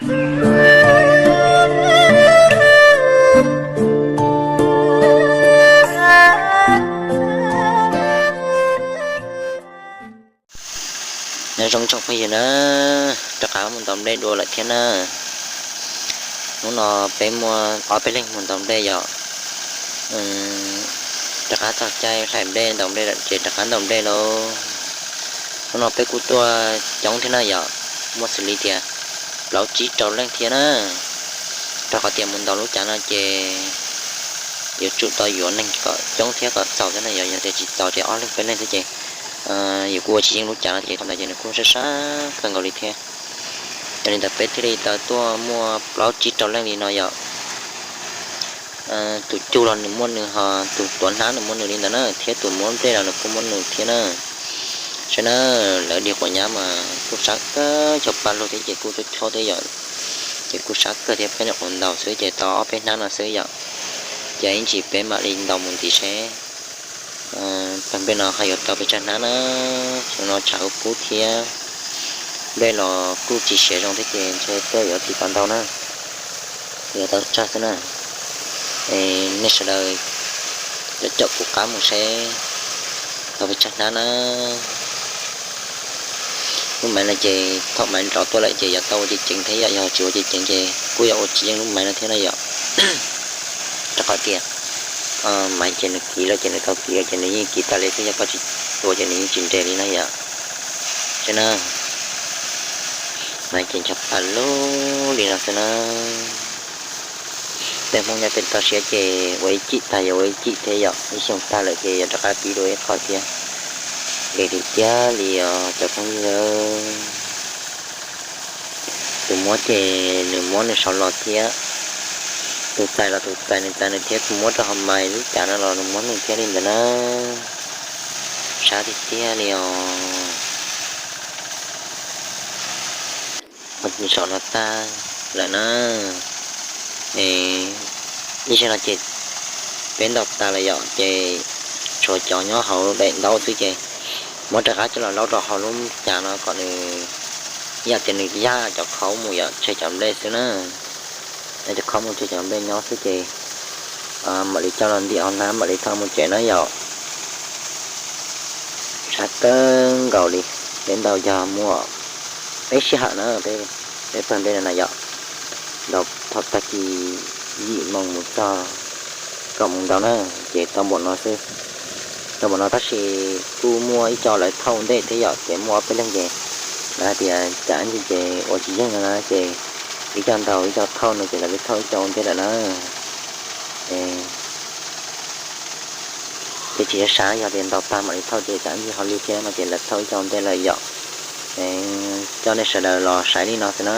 Nyob zoo tsoom phooj ywg na, rov qab mus ntaus nplej dua lawm thiab na. Hnub no peb muaj ob peb leeg mus ntaus nplej yom. Rov qab txog caij hlais nplej ntaus nplej lawm ces rov qab ntaus nplej lauj. Hnub no peb kuj tuaj coob thiab na yom, muaj xws li tias plaub tsib rau leej thiab na. Rau qhov tias mus ntaus lub cav no ces yuav tsum tau yuav neeg kom coob thiab kom txaus thiab na yom, yog tias tsis txaus ces ob leeg peb leeg xwb ces yus kuj ua tsis yeej lub cav no ces thaum ntawd ces nws kuj sab sab kawg nkaus li thiab. Yog li ntawd peb thiaj li tau tuaj muaj plaub tsib rau leej li no yom. Tus cug los nws muaj nws, ho tus tuav hnab nws muaj nws li ntawd na, thiab tus muab nplej los nws kuj muaj nws thiab na. Saib na, lawv dig quav nyab mas kuj sab kawg, cov pa lug thiab ces kuj chob chob thiab yom. Ces kuj sab kawg thiab, peb nyuam qhuav ntaus xwb ces tau ob peb hnab no xwb yom. Ces ib ntsis peb mam li ntaus mus ntxiv seb pawg nplej no ho yuav tau pes tsawg hnab na. Xyoo no tshav kuj kub thiab, nplej los kuj tsis siav zoo thiab ces ntshe tuaj yuav tsis tau ntau na, yuav tau tsawg xwb na. Nej sawv daws caum caum kuv qab mus seb tau pes tsawg hnab na. Lub maiv no ces thaum maiv nrov tuaj lawm ces yuav tau ua ceev ceev thiab yom, yog tsis ua ceev ceev ces kuj yuav ua tsis yeej lub maiv no thiab na yom. Rau qhov tias maiv ces nws kiv los ces nws tau kiv ces nws yeej kiv tas li xwb, yog koj tsis tua ces nws yeej tsis nres li na yom. Saib na, maiv ces ncho pa lug li no xwb na. Tej Hmoob nyob pem toj siab ces ua ib cim tag yuav ua ib cim thiab yom, ib xyoo tag lawm ces yuav rov qab pib dua ib qho thiab. Nqis dim tiag li os cov phooj ywg. Tus muab ces nws muab nws saud los thiab, tus txais los tus txais nws txais nws thiab, tus muab rau hauv maiv lub cav no los nws muab nws thiab li ntawd na. Sab tiag tiag li os. Saum no tag lawm na. Ib zaug no ces peb ntaus tas lawm yom, ces tshuav cov nyob hauv daim ntaub xwb ces muab rov qab coj los laub rau hauv lub cav no kom nws, yam tias nws yaj cov khaub mus yom, tseg cov nplej xwb na. Yaj cov khaub mus tseg cov nplej nyob xwb ces mam li coj los ntim hauv hnab mam li thauj mus tsev na yom. Sab kawg nkaus li. Peb ntaus yog muaj peb sij hawm na, peb pawg nplej no na yom, ntaus thaum tag kis yim moos mus txog kaum moos ntau na, ces tau npaum no xwb. Tau npaum no tab sis kuj muaj ib co lawv thauj ntej thiab yom, ces muaj ob peb leeg ces lawv hais tias cas ib ntsis ces ua tsis yeej no na, ces ib co ntaus ib co thauj no ces lawv li thauj ib co ua ntej lawm na. Ces tsis sab, yog tias ntaus tag mam li thauj ces cas ib ntsis ho lig thiab no ces lawv thauj ib co ua ntej lawm yom. Coj nej sawv daws los saib li no xwb na,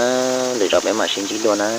lwm zaus peb mam sib ntsib dua na.